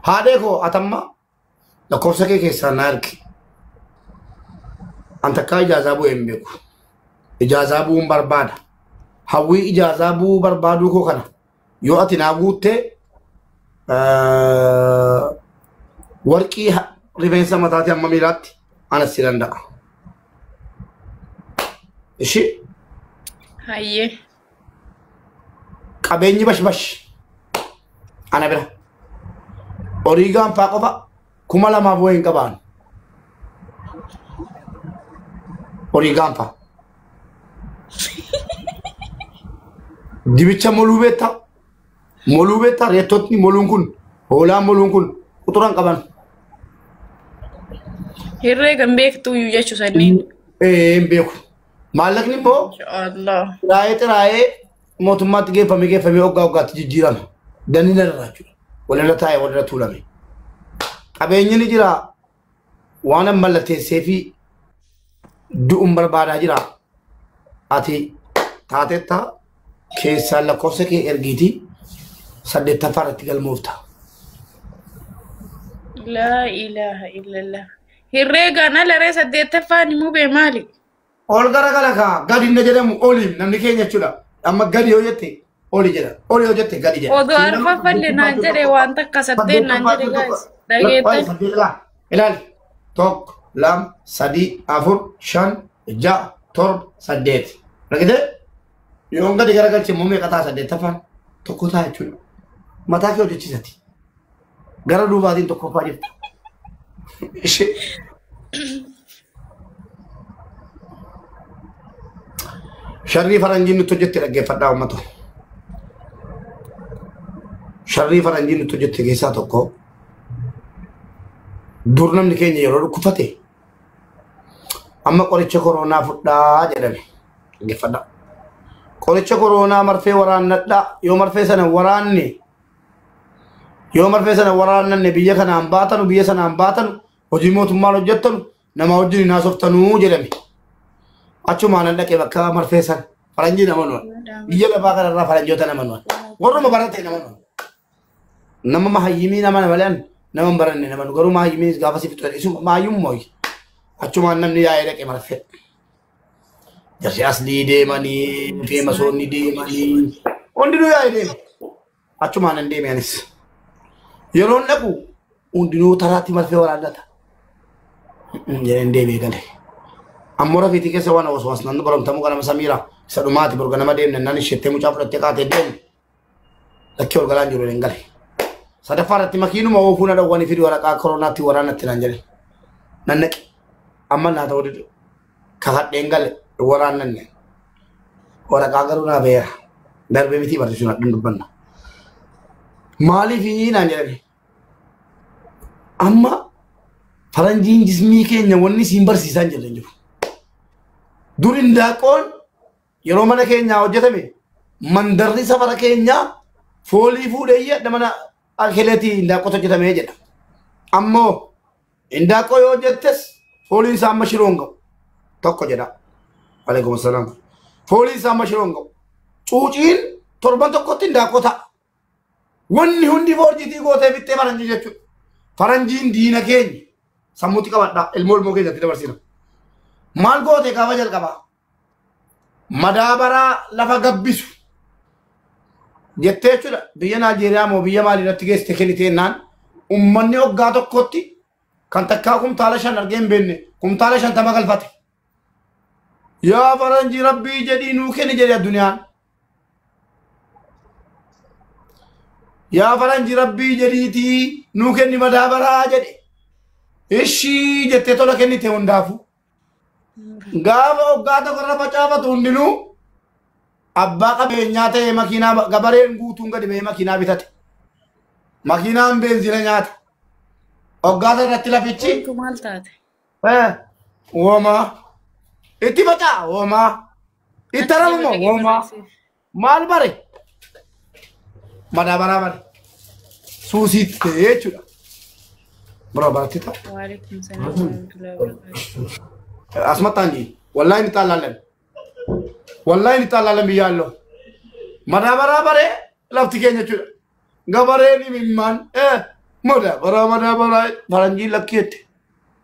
Haadhee koo atamma lakkoofsa kee keessaa na argi. An takkaa ijaazaa bu'ee hin beeku. Ijaazaa bu'uun barbaada. Hawwii ijaazaa bu'uu barbaaduu koo kana yoo ati naa guuttee warqii rifeensa mataatii hamma miilaatti anas si danda'a. Ishi Hayyee. Qabeenyi bashbash ana bira. Horii gaanfaa qofa 2000 wayii hin qabaan. Horii gaanfaa. Dibicha moluu beektaa? Moluu beektaa? Reettotni moluun kun, hoolaan moluun kun quxuran qaban. Herreega hin beektu iyyuu jechuu sanniin. Ee, hin beeku. Maallaqni immoo Inshaallah. xiraa'ee xiraa'ee mootummaatti geeffamee geeffamee hoggaa hoggaatti jijjiirama. Danni narraa jechuudha. Walirra taa'ee walirra tuulame. Qabeenyi ni jira. Waan an mallatteessee fi du'uun barbaadaa jira. Ati taateetta keessaan lakkoofsa kee ergiitii 8ffaa irratti galmoofta. Laa ilaaha illallah. Herreegaan ala ree 8ffaan himuu bee maali? Ol garagala kaa gadi hin jedhamu oliin namni keenya jechuudha. Amma gadi yoo jette oli jedha. Oli yoo jette gadi jedha. Odoo arfaffalle naan jedhe waan takka 8 naan jedhe guys. Dhageettan. Ilaali. 1, 2, 3, 4, 5, 6, 7, 8. Argitee? Yoon gadi garagalche immoo meeqa ta'a 8ffaan? 1 ta'a jechuudha. Mataa kee hojjechiisati. Gara duubaatiin 1ffaa jirta. Ishee. Sharrii faranjiin nutti hojjette dhaggeeffadhaa uummata. Sharrii faranjiin nutti hojjette keessaa tokko dur namni keenya yeroo dhukkubfate amma qoricha koronaa fudhaa jedhame dhaggeeffadhaa. Qoricha koronaa marfee waraannadhaa yoo marfee sana waraanne yoo marfee sana waraannanne biyya kanaan baatanu biyya sanaan baatanu hojii mootummaan hojjettanu nama wajjin hin haasoftanuu jedhame. Achumaan nan dhaqee bakka marfee sana faranjii nama nuwan biyya lafaa kanarraa faranjoota nama nuwan warruma barate nama nuwan nama mahayyimii nama malee nama hin baranne nama nu garuu mahayyimiinis gaafa si fixu isuma mahayyummaa hoyi achumaan namni yaa'ee dhaqee marfee jarsi aslii deemanii feemasoonni deemanii hundinuu yaa'ee deeme achumaan nan deeme anis yeroon dhaqu hundinuu taraatti marfee waraannata jedheen deemee gale. Ammoo rafiitii keessa waan waswaas nannu baramtamuu ganama Samiira isa dhumaati borga nama deemne naan isheettee mucaa fudhattee kaatee deemne lakkee ol galaan jiru hin gale. Sadaffaa irratti makiinuma oofuu na dhowwanii fidi waraqaa koronaatti waraanatti naan jedhe. Nan naqe amma naa ta'uu didu kakadheen gale waraannanne waraqaa garuu naa beera darbee mitii barsiisuun hadhuun dubbanna. Maaliif naan jedhame amma faranjiin jismii keenya wanni siin barsiisaa hin jirre hin jiru. Dur indaaqoon yeroo mana keenyaa hojjetame mandarri safara keenyaa foolii fuudhee jedha mana akeleetii indaaqotu hojjetamee jedha. Ammoo indaaqoo yoo hojjettes fooliin isaa amma shiroo hin ga'u. 1 jedha. Waalaikum salaam. Fooliin isaa amma shiroo hin ga'u. Cuuciin torban tokkotti indaaqoo ta'a. Wanni hundi foorjiitii gootee fixxee faranjii jechuudha. Faranjiin diina keenya sammuutti qabadhaa ilmoo ilmoo keessatti dabarsina. Maal goote gaafa jalqabaa? Madaabaraa lafa gabbisu jettee jechuudha. Biyya Naajeeriyaa moo biyya maalii irratti geessite kennite jennaan uummanni hoggaa tokkotti kan takkaa kumtaala 5 argee hin beekne kumtaala 50 galfate. Yaa faranjii rabbii jedhii nuu kenni jedhe addunyaan. Yaa faranjii rabbii jedhiitii nuu kenni madaabaraa jedhe. Ishii jettee tola kennite hundaafuu. Gaafa hoggaa tokko irra facaafatu hundinuu abbaa qabeenyaa ta'ee makiinaa gabareen guutuun gadi ba'ee makiinaa bitate. Makiinaan beenzila nyaata. Hoggaa sana irratti lafichi. Wantu maal taate? Woomaa. Itti faca'a woomaa. Itti haramuma woomaa. Maal bare? Madaabaraa bare. Suusiitti ta'ee jechuudha. Bro, baratti ta'a. Waalaikum salaam wa rahmatullahi wa barakatuh. Asmattaan jii. Wallaahi ni xaalaalan. Wallaahi ni xaalaalan biyya alloo. Madaabaraa bare lafti keenya jechuudha. Gabareen imimmaan. Madaabaraa madaabaraa faranjiin lakkii jette.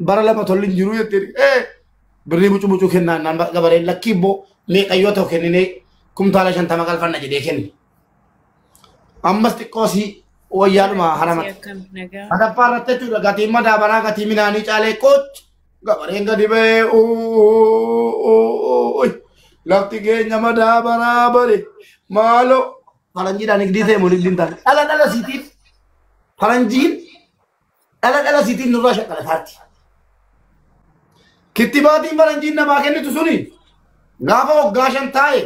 Bara lama tolli hin jiru jette. Birrii bucuu bucuu kennaan naan gabareen lakkii immoo meeqayyoo ta'u kenninee kumtaala 50 galfanna jedhee kenne. Ammas xiqqoo si wayyaadhuma haramate. Akkam nagaa. Sadaffaa irratti jechuudha gatiin madaabaraa gatii midhaanii caalee qoch gabareen gadi ba'ee lafti keenya madaabaraa bare maaloo faranjiidhaan nigdii ta'e moo nigdiin taate dhala dhala siitiif faranjiin dhala dhala siitiif nurraa shaqqalataatti. Kittibaatiin faranjiin namaa kennitu suni gaafa waggaa 5 taa'e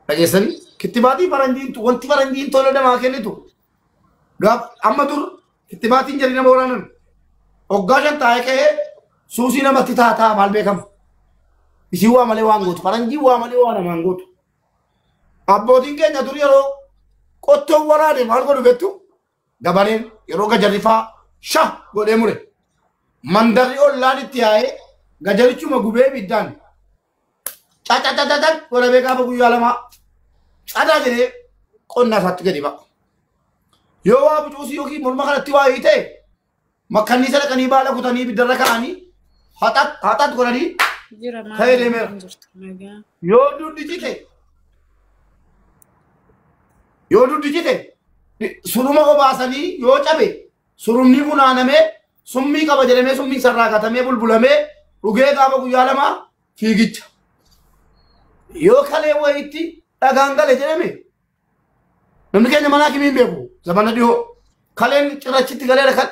dhageessanii kittibaatiin faranjiin wanti faranjiin tola namaa kennitu gaafa amma dur kittibaatiin jedhi nama waraanan waggaa 5 taa'e ka'ee suusii namatti taataa maal beekama. Isii waa malee waan gootu faranjiin waa malee waa namaan gootu. Abbootiin keenya dur yeroo qottoon waraane maal godhu beektu gabareen yeroo gajarrifaa sha godhee mure. Mandarri ollaan itti yaa'ee gajarichuma gubee ibiddaan cacacacacan godhamee gaafa guyyaa 2 cadaa jedhee qonnaa isaatti gadi ba'a. Yoo waa bucuusii yookiin morma kanatti waa hiite makkanniisa dhaqanii baala kutanii ibiddarra kaa'anii haxat haxat godhanii Jira maal ka'ee deemeera. jirtu nagaa. Yoo duddi cite yoo duddi cite suruma obaasanii yoo cabe surumni funaanamee summii qaba jedhamee summiin sarraaqatamee bulbulamee dhugee gaafa guyyaa 2 fiigicha. Yoo kalee wayiitti dhagaan gale jedhame namni keenya manaa kimiin beeku zamana dhiyoo kaleen cirrachitti galeera kan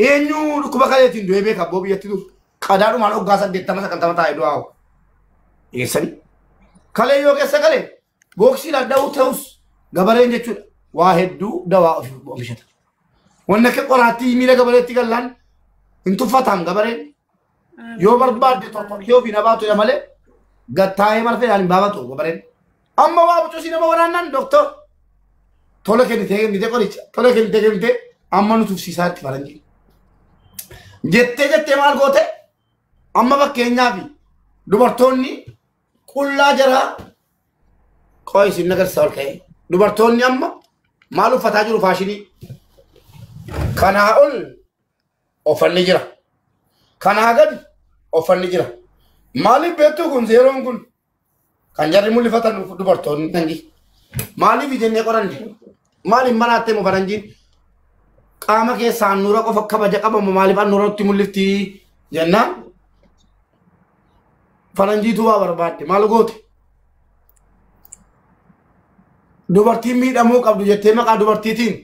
eenyu dhukkuba kaleetiin du'ee beeka abboo biyyatti dur qadaadhumaan hoggaa 80 90 taa'ee du'aa dhiyeessanii. Kalee yoo keessa galee booksiidhaan dha'uu ta'us gabareen jechuudha waa hedduu dawaa ofii oomishata. Wanni akka qoraattii miila gabareetti gallaan hin tuffataam gabareen. Yoo barbaadde tortortee ofii na baatudha malee gattaa'ee marfeedhaan hin baafatu gabareen. Amma waa bucuusii nama waraannaan doktor tola kennitee kennitee qoricha tola kennitee kennitee amma nu tufsiisaa itti faranjii. Jettee jettee maal goote amma fakkeenyaaf dubartoonni qullaa jaraa qo'ee isin agarsiisa ol ka'ee dubartoonni amma maal uffataa jiru faashinii kanaa ol uffanni jira kanaa gadi uffanni jira maaliif beektu kun zeeroon kun kan jarri mul'ifatan dubartoonni tangi maaliif jennee qoranne maaliif manaattee moo faranjiin qaama keessaa handhuura qofa kabaja qabamu maaliif handhuura nutti mul'ifti jennaan faranjiitu waa barbaadde maal goote dubartiin miidhamuu qabdu jettee maqaa dubartiitiin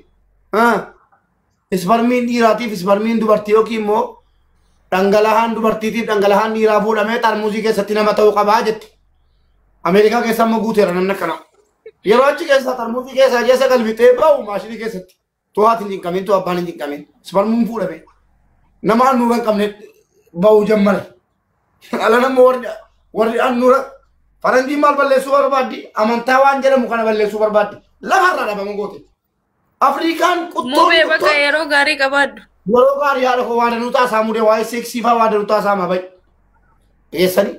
isparmiin dhiiraatiif isparmiin dubartii yookiin immoo dhangala'aan dubartiitiif dhangala'aan dhiiraa fuudhamee xarmuuzii keessatti nama ta'uu qabaa jette. Ameerikaa keessa immoo guuteera namni akkana. Yeroo achi keessa xarmuuzii keessaa keessa galfitee ba'u maashinii keessatti. Too haati hin cinqamin too abbaan hin cinqamin isparmiin fuudhame. Nama handhuura hin qabne ba'uu jammare. Ala nama warri handhuura faranjiin maal balleessuu barbaaddi amantaa waan jedhamu kana balleessuu barbaaddi lafarraa dhabamu goote. Afrikaan quttoon Mubee bakka yeroo gaarii qabaadhu. Yeroo gaarii haadha koo waa danuu taasaa mudee waa'ee seeksii fa'aa waa danuu taasaa maa ba'i. Dhiyeessanii.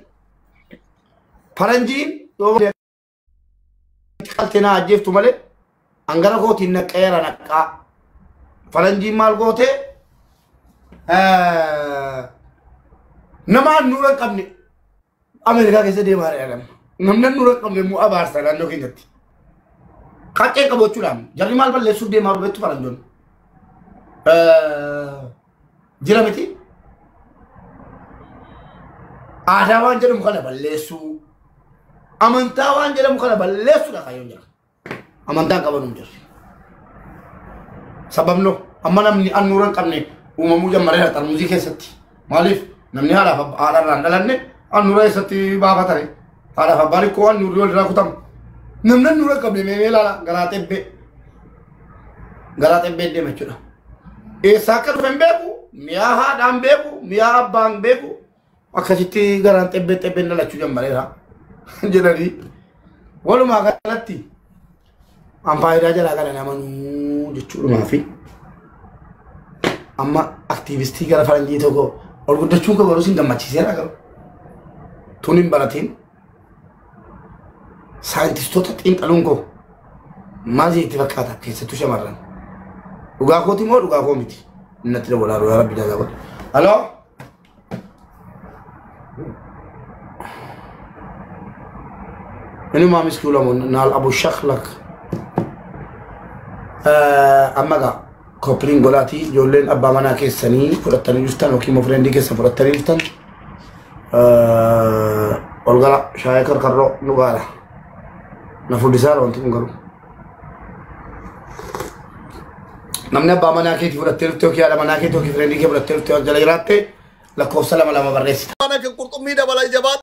Faranjiin yoo qaltee naa ajjeeftu malee hangara kootiin naqqeera naqqaa. Faranjiin maal goote nama handhuura hin qabne Ameerikaa keessa deemaa jira nama. Namni handhuura hin qabne immoo abaarsa naannoo keenyatti. Qaccee qabu jechuudhaan jarri maal balleessuuf deemaa beektu faranjoonni. Jira miti. Aadaa waan jedhamu kana balleessuu amantaa waan jedhamu kana balleessuudha kaayyoon jira. Amantaa hin qaban hin jirre. Sababno amma namni handhuura hin qabne uumamuu jammareera xarmuuzii keessatti. Maaliif namni haadhaaf haadharraa hin dhalanne handhuura keessatti baafatare. Haadhaaf abbaan ikkoo handhuurri walirraa kutamu. Namni handhuura hin qabne meemee ilaala garaa xebbee. Garaa xebbee deema jechuudha. Eessaa akka dhufe hin beeku, mi'aa haadhaan beeku, mi'aa abbaan beeku. Akkasitti garaan xebbee xebbeen dhalachuu jammareera jedhanii. Walumaa galatti an faayidaa jalaa kana namanuu jechuudhumaa fi amma aktiivistii gara faranjii tokko ol guddachuun koo garuu sin gammachiiseera garuu. Tun hin baratiin saayintistoota xiinxaluun koo maal itti fakkaata keessattuu shamarran. Dhugaa kooti moo dhugaa koo miti? Innatti dabalaa yaa Rabbi jaalaa godhe. Aloo? Inumaa miskii lamu naal abu shaklak. Amma gaa koppiliin golaatii ijoolleen abbaa manaa keessanii fudhattanii jirtan yookiin immoo fireendii keessan fudhattanii jirtan ol gala shaayii karkarroo nu gaara. Na furdisaara wanti kun garuu. Namni abbaa manaa keetii fudhattee dhufte yookiin haadha manaa keetii yookiin fireendii kee fudhattee dhufte jala jiraatte lakkoofsa 2 2 barreessita. Mana kee qurxummii dabala jabaa.